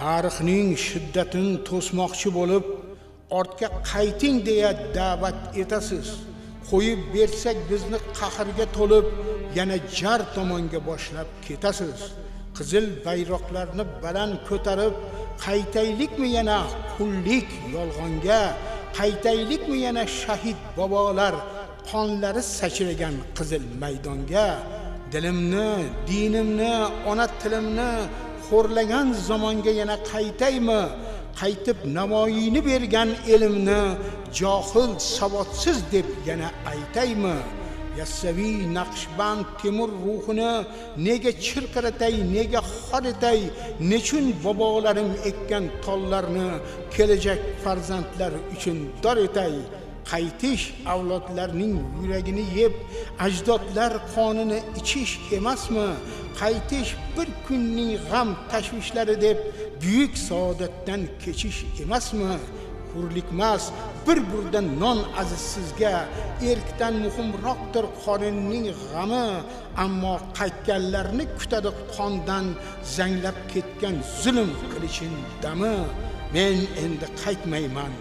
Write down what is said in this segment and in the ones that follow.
Tarixning shiddatini to'smoqchi bo'lib, ortga qayting deya da'vat etasiz. Qo'yib bersak bizni qahrga to'lib, yana jar tomonga boshlab ketasiz. Qizil bayroqlarni baland ko'tarib, qaytaylikmi yana qullik yolg'onga, qaytaylikmi yana shahid bobolar qonlari sachragan qizil maydonga. Dilimni, dinimni, ona tilimni xo'rlagan zamonga yana qaytaymi? Qaytib Navoiyni bergan elimni johil, savodsiz deb yana aytaymi? Yassaviy, Naqshband, Temur ruhini nega chirqiratay, nega xor etay? Nechun bobolarim ekkan tollarni kelajak farzandlar uchun dor etay? Qaytish avlodlarning yuragini yeb, ajdodlar qonini ichish emasmi? Qaytish bir kunning g'am tashvishlari deb buyuk saodatdan kechish emasmi? Hurlikmas bir burda non azizsizga, erkdan muhimroqdir qorinning g'ami, ammo qaytganlarni kutadi qondan zanglab ketgan zulm qilichin dami. Men endi qaytmayman.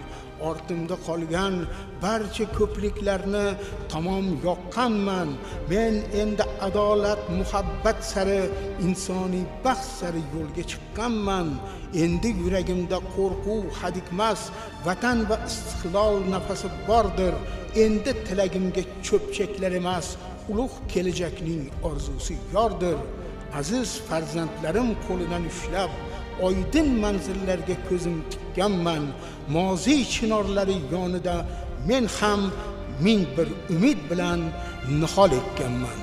Ortimda qolgan barcha ko'priklarni tamom yoqqanman. Men endi adolat, muhabbat sari, insoniy baxt sari yo'lga chiqqanman. Endi yuragimda qo'rquv hadikmas, vatan va istiqlol nafasi bordir. Endi tilagimga cho'pchaklar emas, ulug' kelajakning orzusi yordir. Aziz farzandlarim qo'lidan ushlab, oydin manzillarga ko'zim tikkanman. Moziy chinorlari yonida men ham ming bir umid bilan nihol ekkanman.